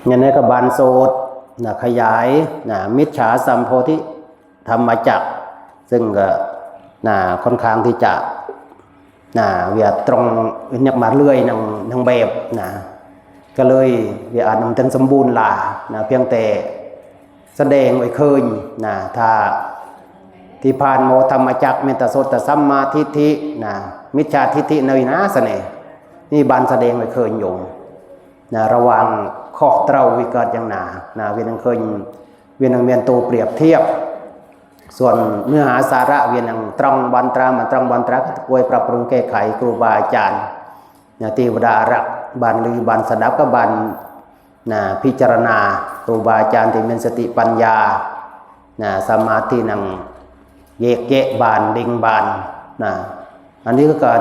ຢ່າງໃດກໍບານໂສດນະ ຂະຫຍາຍນະ ມິດສາສຳໂພທິທຳມະຈັກ ເຊິ່ງກໍນະ ຄ່ອນຂ້າງທີ່ຈະນະ ວຽກຕຣົງ ວຽກມາເລື້ອຍນາງ ນາງແບບນະ ກໍເລີຍວຽກອາດນຳທັນສົມບູນຫຼານະ ພຽງແຕ່ສະແດງໄວ້ເຄີຍນະ ຖ້າທີ່ຜ່ານມາທຳມະຈັກ ແມ່ນຕາສົດຕາສຳມາທິດຖິນະ ມິດສາທິດຖິໃນວິນາສະເນ ນີ້ບານສະແດງໄວ້ເຄີຍໂຍມ ນະ ລະຫວ່າງຂໍ້ເຕົາວິເກີດຢ່າງໜານະ ວຽນນາງເຄີຍ ວຽນນາງແມ່ນໂຕປຽບທຽບ ສ່ວນເນື້ອຫາສາລະ ວຽນນາງຕຣອງບານຕຣາ ມາຕຣອງບານຕຣາ ກໍກວຍປັບປຸງແກ້ໄຂຄູບາອາຈານນະ ເທວະດາອາລັກ ບານລື ບານສະດັບ ກັບບານນະ ພິຈາລະນາ ຄູບາອາຈານທີ່ແມ່ນສະຕິປັນຍານະ ສາມາດທີ່ນາງແຍກແຍະບານ ເລັງບານນະ ອັນນີ້ກໍ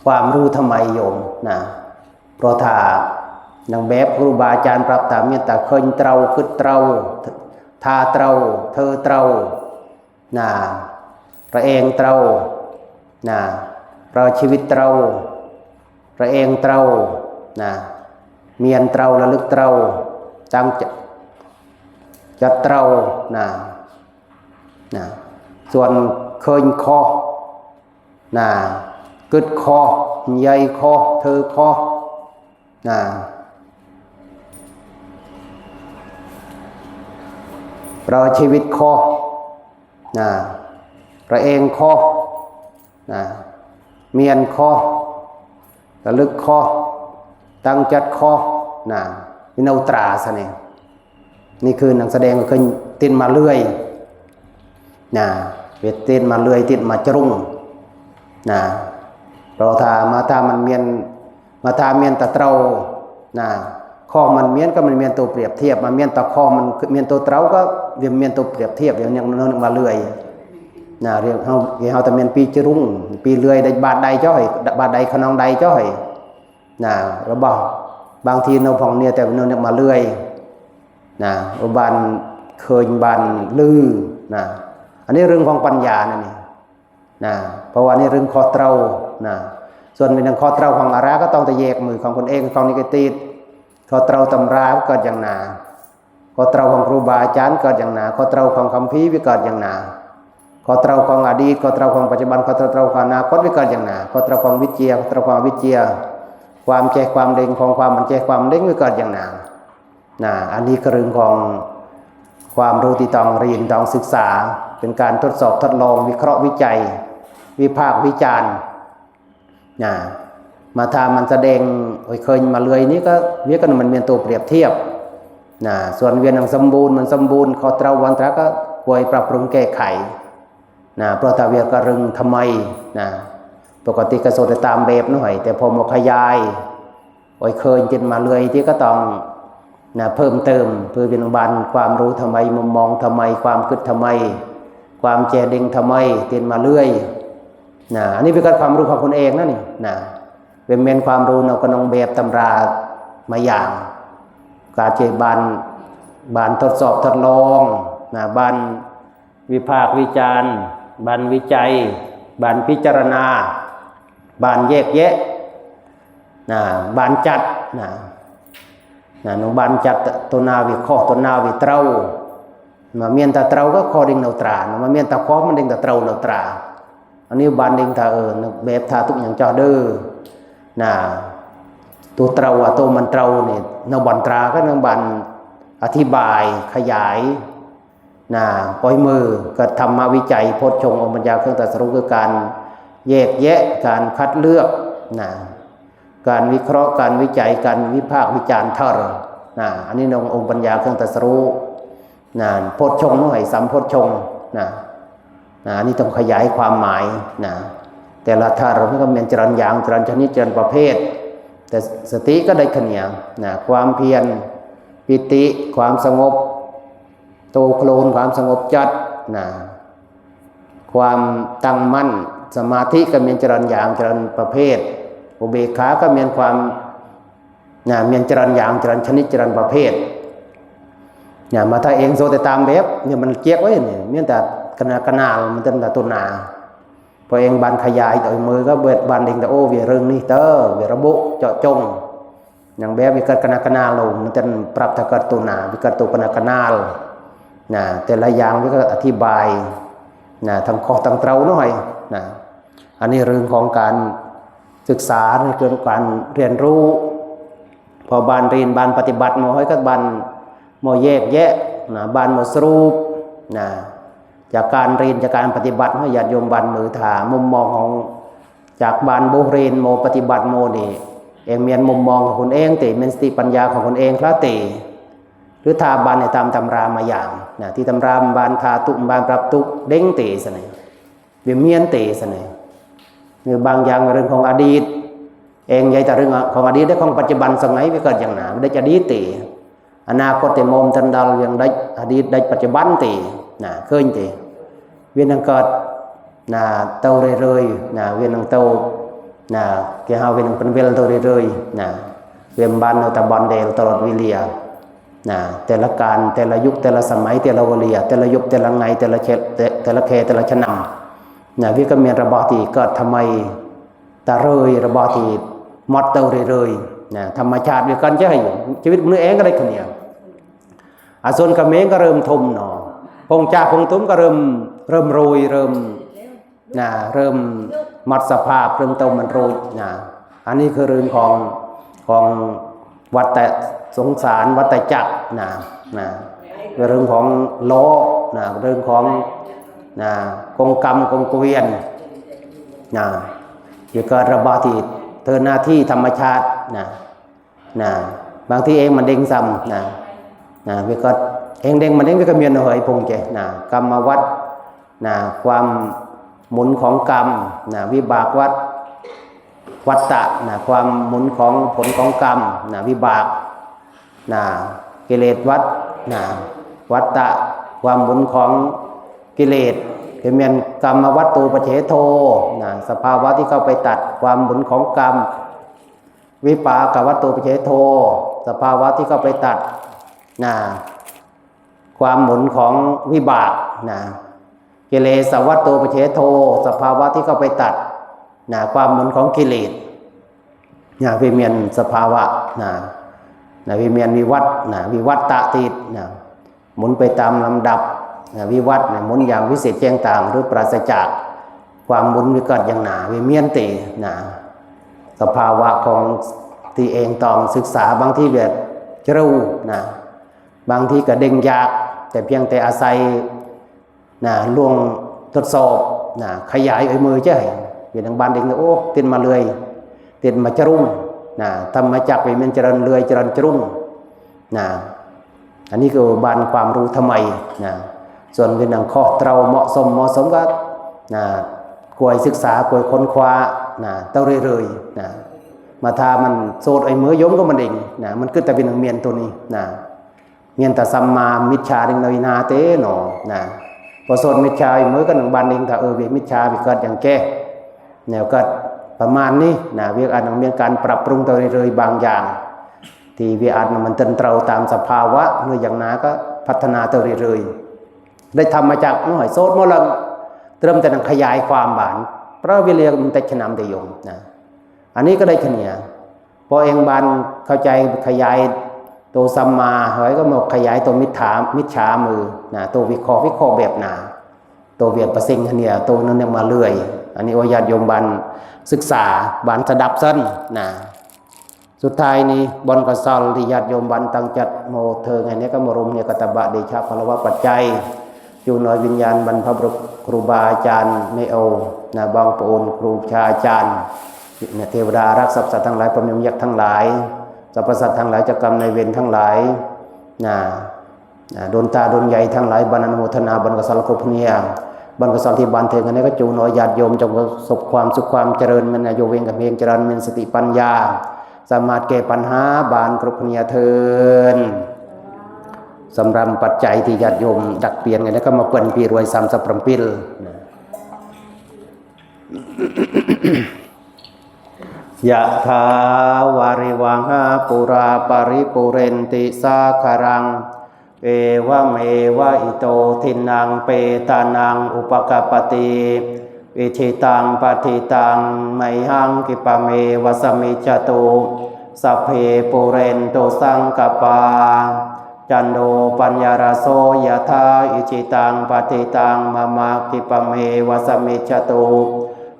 ຄວາມຮູ້ທຳໄມໂຍມນະ ເພາະຖ້ານາງແບບຄູບາອາຈານປັບ ຖ້າມີແຕ່ເຄີຍເຕົາ ຄຶດເຕົາ ທ່າເຕົາ ເທີເຕົານະ ລະແອງເຕົານະ ປະຊີວິດເຕົາ ລະແອງເຕົານະ ມຽນເຕົາ ລະລຶກເຕົາ ຕັ້ງຈ- ຈັດເຕົານະ ນະ ສ່ວນເຄີຍຄໍ ນະ ຄຶດຄໍ ໃຍຄໍ ເທີຄໍນະ ປະຊີວິດຄໍນະ ລະແອງຄໍນະ ມຽນຄໍ ລະລຶກຄໍ ຕັ້ງຈັດຄໍນະ ວິນາວຕຣາຊະນີ້ ນີ້ຄືນາງສະແດງກໍເຄີຍຕິດມາເລື້ອຍນະ ເວດຕິດມາເລື້ອຍ ຕິດມາຈະລຸງນະ ເພາະຖ້າມາ ຖ້າມັນມຽນ ມາ ຖ້າມຽນຕາເຕົານະ ຄໍມັນມຽນ ກໍມັນມຽນໂຕປຽບທຽບ ມາມຽນຕາຄໍມັນມຽນໂຕເຕົາ ກໍມຽນໂຕປຽບທຽບ ຢ່າງນີ້ມາເລື້ອຍນະ ເຮົາ ເຮົາແຕ່ມຽນປີຈະລຸງ ປີເລື້ອຍ ໄດ້ບາດໃດເຈົ້າໃຫ້ ບາດໃດຂະນອງໃດເຈົ້າໃຫ້ ນະ ລະບາງ ບາງທີເນາະ ພອງເນຍ ແຕ່ເນາະ ມາເລື້ອຍນະ ບານເຄີຍ ບານລືນະ ອັນນີ້ເລື່ອງຂອງປັນຍານະນີ້ນະ ເພາະວ່ານີ້ເລື່ອງຂໍ້ເຕົານະ ສ່ວນເປັນເລື່ອງຂໍ້ເຕົາຂອງອາຣາ ກໍຕ້ອງແຕ່ແຍກມືຂອງຕົນເອງ ຂອງນິເກຕິດ ຂໍ້ເຕົາຕຳລາເກີດຢ່າງໜາ ຂໍ້ເຕົາຂອງຄູບາອາຈານເກີດຢ່າງໜາ ຂໍ້ເຕົາຂອງຄຳພີວິເກີດຢ່າງໜາ ຂໍ້ເຕົາຂອງອະດີດ ຂໍ້ເຕົາຂອງປັດຈຸບັນ ຂໍ້ເຕົາຂອງອະນາຄົດວິເກີດຢ່າງໜາ ຂໍ້ເຕົາຂອງວິດເຈຍ ຂໍ້ເຕົາຂອງອະວິດເຈຍ ຄວາມແຈ້ ຄວາມເລັງ ຂອງຄວາມບໍ່ແຈ້ ຄວາມເລັງວິເກີດຢ່າງໜານະ ອັນນີ້ຄືເລື່ອງຂອງຄວາມຮູ້ທີ່ຕ້ອງຮຽນ ຕ້ອງສຶກສາ ເປັນການທົດສອບທົດລອງ ວິເຄາະວິໄຈ ວິພາກວິຈານ ນະ ມາ ຖ້າມັນສະແດງໂອຍເຄີຍມາເລື້ອຍນີ້ ກໍວຽກກັນ ມັນແມ່ນໂຕປຽບທຽບນະ ສ່ວນວຽກນາງສົມບູນ ມັນສົມບູນ ເຂົ້າເຕົາວັນຕະ ກໍກວຍປັບປຸງແກ້ໄຂນະ ເພາະຖ້າວຽກກະເລື່ອງທຳໄມນະ ປົກກະຕິກະໂສດແຕ່ຕາມແບບໜ້ອຍ ແຕ່ພໍມາຂະຫຍາຍໂອຍເຄີຍຕິດມາເລື້ອຍ ທີ່ກໍຕ້ອງ ນະ ເພີ່ມເຕີມ ເພື່ອເປັນບານຄວາມຮູ້ທຳໄມ ມຸມມອງທຳໄມ ຄວາມຄຶດທຳໄມ ຄວາມແຈເດັງທຳໄມ ເປັນມາເລື້ອຍນະ ອັນນີ້ເປັນການຄວາມຮູ້ຂອງຕົນເອງນະນີ້ນະ ເປັນແມ່ນຄວາມຮູ້ນອກກະນອກແບບຕຳລາມາຢ່າງ ການເຈບານ ບານທົດສອບທົດລອງນະ ບານວິພາກວິຈານ ບານວິໄຈ ບານພິຈາລະນາ ບານແຍກແຍະນະ ບານຈັດນະ ນະ ໜຶ່ງບານຈັດ ຕົວໜ້າວິເຄາະ ຕົວໜ້າວິເຕົາ ມາມຽນຕາເຕົາກໍຂໍ້ເດັງນາວຕຣານະ ມາມຽນຕາຄໍມັນເດັງຕາເຕົານາວຕຣາ ອັນນີ້ບານເດັງຕາ ເອີ ແບບທາທຸກຫຍັງຈະເດີນະ ຕົວເຕົາ ອາໂຕມັນເຕົານີ້ ນາວບັນຕຣາກໍນາວບັນອະທິບາຍຂະຫຍາຍ ນະ ອອຍມື ກໍທຳມະວິໄຈ ໂພດຊົງ ອົງປັນຍາເຄື່ອງຕຣັດສະຮູ້ ຄືການແຍກແຍະ ການຄັດເລືອກນະ ການວິເຄາະ ການວິໄຈ ການວິພາກວິຈານເທີນະ ອັນນີ້ອົງ ອົງປັນຍາເຄື່ອງຕຣັດສະຮູ້ນະ ໂພດຊົງເນາະ ໃຫ້ສຳໂພດຊົງນະ ນະ ອັນນີ້ຕ້ອງຂະຫຍາຍຄວາມໝາຍນະ ແຕ່ລະເທີນມັນກໍແມ່ນຈະລັນຢ່າງ ຈະລັນຊະນິດ ຈະລັນປະເພດ ແຕ່ສະຕິກໍໄດ້ຂະເໜຍນະ ຄວາມພຽນ ປີຕິ ຄວາມສະຫງົບ ໂຕໂຄລນ ຄວາມສະຫງົບຈັດນະ ຄວາມຕັ້ງໝັ້ນ ສະມາທິກໍແມ່ນຈະລັນຢ່າງ ຈະລັນປະເພດ ອຸເບກຂາກໍແມ່ນຄວາມນະ ແມ່ນຈະລັນຢ່າງ ຈະລັນຊະນິດ ຈະລັນປະເພດນະ ມາຖ້າເອງໂຊແຕ່ຕາມແບບນີ້ ມັນຈຽກໄວ້ນີ້ ແມ່ນແຕ່ກະນາ ກະນາລ ມັນເປັນແຕ່ຕົນໜາ ພໍເອງບານຂະຫຍາຍໂອຍມືກໍເບິດບານເອງແຕ່ ໂອ ວຽກເລື່ອງນີ້ເຕີ ວຽກລະບຸເຈາະຈົງ ຢ່າງແບບວິກາດກະນາກະນາໂລມ ມັນຈະປັບຖ້າເກີດໂຕໜ້າ ວິກາດໂຕກະນາກະນາລ ນະ ແຕ່ລະຢ່າງວິກາດອະທິບາຍ ນະ ທັງເຄາະທັງເຕົານ້ອຍ ນະ ອັນນີ້ເລື່ອງຂອງການສຶກສາ ເລື່ອງການຮຽນຮູ້ ເພາະບ້ານເຮັດ ບ້ານປະຕິບັດ ໝໍໃຫ້ກັບບ້ານ ໝໍແຍກແຍະ ນະ ບ້ານໝໍສະຫຼຸບ ນະ ຈາກການຮຽນ ຈາກການປະຕິບັດ ໃຫ້ຍາດໂຍມບ້ານເມືອງ ຖ້າມຸມມອງຂອງ ຈາກບ້ານບໍ່ຮຽນ ບໍ່ປະຕິບັດ ບໍ່ນີ້ ເອງມີມຸມມອງຂອງຕົນເອງເຕ ມີສະຕິປັນຍາຂອງຕົນເອງຄະເຕ ຫຼືຖ້າບ້ານໃຫ້ຕາມຕຳລາມາຢ່າງນະ ທີ່ຕຳລາບ້ານທາຕຸ ບ້ານປັບຕຸ ເດັ່ງເຕສະນີ້ ວຽງມຽນເຕສະນີ້ ຫຼືບາງຢ່າງເລື່ອງຂອງອະດີດ ເອງໃຫຍ່ແຕ່ເລື່ອງຂອງອະດີດ ແລະຂອງປັດຈຸບັນ ສະໄໝວຽກເກີດຢ່າງໜາ ໄດ້ຈະດີເຕ ອະນາຄົດເຕມອມຕັນດາລ ວຽງໄດ້ອະດີດ ໄດ້ປັດຈຸບັນເຕ ນະ ເຄີຍເຕ ວຽນອາງເກີດ ນະ ເຕົາເລື້ອຍໆ ນະ ວຽນອາງເຕົາ ນະ ແກ່ເຮົາວຽນອາງເປັນເວລເຕົາເລື້ອຍໆ ນະ ວຽນບ້ານໂນຕາບອນເດລ ຕະຫຼອດວິເລຍ ນະ ແຕ່ລະການ ແຕ່ລະຍຸກ ແຕ່ລະສະໄໝ ແຕ່ລະວະເລຍ ແຕ່ລະຍຸບ ແຕ່ລະໄງ ແຕ່ລະເຂດ ແຕ່ ແຕ່ລະເຂດ ແຕ່ລະຊະນຳ ນະ ວຽກກະມຽນລະບາດທີ່ເກີດທຳໄມ ຕະເລື້ອຍລະບາດທີ່ໝົດເຕົາເລື້ອຍໆ ນະ ທຳມະຊາດວຽກກັນຈະໃຫ້ຢູ່ ຊີວິດມະນຸດເອງກໍໄດ້ຂະເໜຍ ອາ ສ່ວນຂະເໝນກໍເລີ່ມຖົມເນາະ ພົງຈາກພົງທຸມກໍເລີ່ມ ເລີ່ມໂຣຍ ເລີ່ມ ນະ ເລີ່ມໝົດສະພາບ ເລີ່ມເຕົາມັນໂຣຍ ນະ ອັນນີ້ຄືເລື່ອງຂອງ ຂອງວັດຕະ ສົງສານ ວັດຕະຈັກ ນະ ນະ ເລື່ອງຂອງລໍ້ ນະ ເລື່ອງຂອງ ນະ ກົງກຳ ກົງກວຽນ ນະ ວຽກເກີດລະບາດທີ່ເທີນໜ້າທີ່ທຳມະຊາດ ນະ ນະ ບາງທີເອງມັນເດັ່ງຊ້ຳ ນະ ນະ ວຽກເກີດເອງເດັ່ງມັນເອງ ວຽກກະມຽນເຮີຍພົງເຈ ນະ ກຳມະວັດ ນະ ຄວາມໝູນຂອງກຳ ນະ ວິບາກວັດ ວັດຕະ ນະ ຄວາມໝູນຂອງຜົນຂອງກຳ ນະ ວິບາກ ນະ ກິເລດວັດ ນະ ວັດຕະ ຄວາມໝູນຂອງກິເລດ ຄືແມ່ນກຳມະວັດໂຕປະເສໂທ ນະ ສະພາວະທີ່ເຂົ້າໄປຕັດຄວາມໝູນຂອງກຳ ວິປາກະວັດໂຕປະເສໂທ ສະພາວະທີ່ເຂົ້າໄປຕັດ ນະ ຄວາມໝູນຂອງວິບາກ ນະ ກິເລສະວັດໂຕປະເສໂທ ສະພາວະທີ່ເຂົ້າໄປຕັດ ນະ ຄວາມໝູນຂອງກິເລດ ນະ ວຽງມຽນສະພາວະ ນະ ນະ ວຽງມຽນວິວັດ ນະ ວິວັດຕະຕິດ ນະ ໝູນໄປຕາມລຳດັບ ນະ ວິວັດ ນະ ໝູນຢ່າງວິເສດແຈ້ງຕ່າງ ຫຼືປາສະຈາກຄວາມໝູນວຽກເກີດຢ່າງໜາ ວຽງມຽນເຕ ນະ ສະພາວະຂອງທີ່ເອງຕ້ອງສຶກສາ ບາງທີແບບຈະຮູ້ ນະ ບາງທີກໍເດັ່ງຢາກ ແຕ່ພຽງແຕ່ອາໄສ ນະ ລວງທົດສອບ ນະ ຂະຫຍາຍເອີຍເມີຈະໃຫ້ ເປັນທາງບ້ານເອງ ໂອ້ ຕິດມາເລື້ອຍ ຕິດມາຈະລຸງ ນະ ທຳມະຈັກເປັນຈະເລີນເລື້ອຍ ຈະເລີນຈະລຸງ ນະ ອັນນີ້ຄືບ້ານຄວາມຮູ້ທຳໄມ ນະ ສ່ວນເປັນຫຍັງເຄາະເຕົາເໝາະສົມ ເໝາະສົມກໍ ນະ ກວຍສຶກສາ ກວຍຄົ້ນຄວ້າ ນະ ເຕົາເລື້ອຍໆ ນະ ມາຖ້າມັນໂສດເອີຍເມີຢົງກໍມັນເອງ ນະ ມັນຄືແຕ່ເປັນຫຍັງມຽນໂຕນີ້ ນະ ມຽນແຕ່ສຳມາ ມິດຈານີ້ໜ້ອຍໜາເຕເນາະ ນະ ພໍໂສດມິດຈາເອຍເມີກໍໜັງບ້ານເອງ ຖ້າເອີ ວຽກມິດຈາວຽກເກີດຢ່າງແກ່ ແນວເກີດປະມານນີ້ນະ ວຽກອັນໜັງມີການປັບປຸງຕໍ່ເລື້ອຍໆ ບາງຢ່າງ ທີ່ວຽກອັນມັນເຕີນເຕີາຕາມສະພາວະ ຫຼືຢ່າງໜາກໍພັດທະນາຕໍ່ເລື້ອຍໆ ໄດ້ທຳມາຈາກນ້ອຍໂສດໝໍລຳ ເລີ່ມແຕ່ໜັງຂະຫຍາຍຄວາມບານ ພະວິເລກມັນແຕກຊະນຳເຕຍົງນະ ອັນນີ້ກໍໄດ້ຂະເໜຍ ພໍເອງບານເຂົ້າໃຈຂະຫຍາຍໂຕສຳມາ ເຮົາກໍມາຂະຫຍາຍໂຕມິດຖາ ມິດຈາມືນະ ໂຕວິເຄາະ ວິເຄາະແບບໜາ ໂຕວຽກປະເສັງຂະເໜຍ ໂຕນັ້ນຍັງມາເລື້ອຍ ອັນນີ້ໂອຍາດໂຍມບານສຶກສາ ບານສະດັບຊັ້ນນະ ສຸດທ້າຍນີ້ ບ່ອນກະຊອນທີ່ຍາດໂຍມບານຕັ້ງຈັດໂມເທີງໃຫ້ນີ້ກໍມາລົມເນກະຕະບະເດຊະພະລະວະປັດໄຈ ຢູ່ໜ້ອຍວິນຍານບັນພະບຸລຸດຄູບາອາຈານ ແມ່ໂອນະ ບາງປະໂອນ ຄູບາອາຈານ ເທວະດາອາລັກສັບສັດທັງຫຼາຍ ພະຍາມຍັກທັງຫຼາຍ ສັບພະສັດທັງຫຼາຍ ເຈົ້າກຳນາຍເວນທັງຫຼາຍນະ ອາ ດົນຕາດົນໃຫຍ່ທັງຫຼາຍ ບານອະນຸໂມທະນາ ບານກະຊອນຄົບເນຍ ບານກະຊອນທີ່ບານເທີງອັນນີ້ກໍຈູນອຍຍາດໂຍມ ຈົ່ງປະສົບຄວາມສຸກຄວາມຈະເລີນ ແມ່ນອາຍຸເວງກະເພງຈະເລີນ ແມ່ນສະຕິປັນຍາ ສາມາດແກ້ປັນຫາບານຄົບເນຍເທີນ ສຳລັບປັດໄຈທີ່ຍາດໂຍມດັກປຽນກັນ ແລ້ວກໍມາເປັນປີລວຍສາມສັບປຳປິລນະ ຍະຖາວາລິວະຫາປູຣາປະລິປູເຣນຕິສາຄະລັງ ເອວະເມວະອິໂຕທິນນັງເປຕານັງອຸປະກະປະຕິ ອິທິຕັງປັດຖິຕັງໄມຫັງ ກິປະເມວະສະມິດຈະຕຸ สัพเพปูเรนตุสังกปา จันโทปัญญารโสยถา อิจิตังปัตถิตังมะมะ ขิปะเมวะสะมิจฉตุ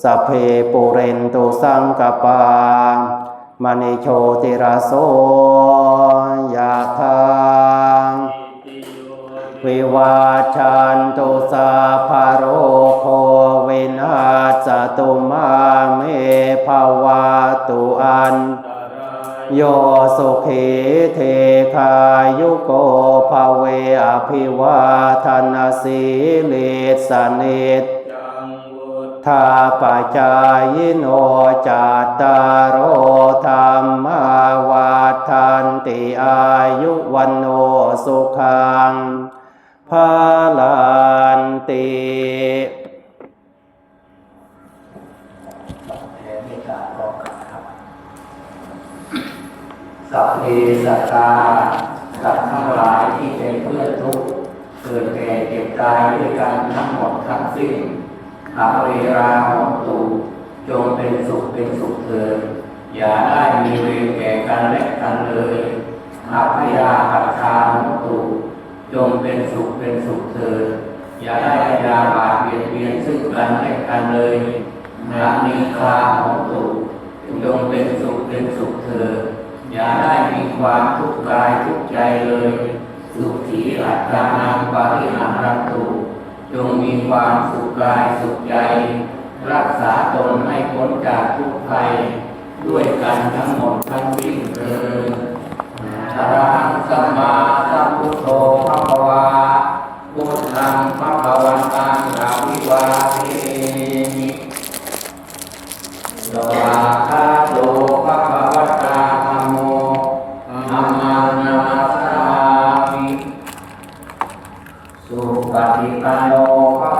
สัพเพปูเรนตุสังกปา มะณิโชติรสโสยถา วิวัชชันตุ สัพพะโรโค วินัสสะตุ มาเม ภะวะตุ อันตราโย สุขี ทีฆายุโก ภะเว อะภิวาທะนะสีลิสสะ นิจจังวุฑ ฒาปะจายิโน จัตตาโร ธัมมา วัฑฒันติ ອາຍຸ ວັນໂນ ສຸຂັງ ພະລັນຕິ. สัพเพสัตตา สัตว์ทั้งหลายที่เป็นเพื่อนทุกข์ เกิดแก่เจ็บตายด้วยกันทั้งหมดทั้งสิ้น อเวรา โหนตุ จงเป็นสุขเป็นสุขเถิด อย่าได้มีเวรแก่กันและกันเลย อัพพยาปัชชา โหนตุ จงเป็นสุขเป็นสุขเถิด อย่าได้พยาบาทเบียดเบียนซึ่งกันและกันเลย อนีฆา โหนตุ จงเป็นสุขเป็นสุขเถิด อย่าได้มีความทุกข์กายทุกข์ใจเลย สุขี อัตตานัง ปะริหะรันตุ จงมีความสุขกายสุขใจ รักษาตนให้พ้นจากทุกข์ภัย ด้วยกันทั้งหมดทั้งสิ้นเทอญ อะระหัง สัมมาสัมพุทโธ ภะคะวา พุทธัง ภะคะวันตัง อะภิวาเทมิ สวากขาโต ภะคะวะตา ธัมโม ธัมมัง นะมัสสามิ สุปะฏิปันโน ภะ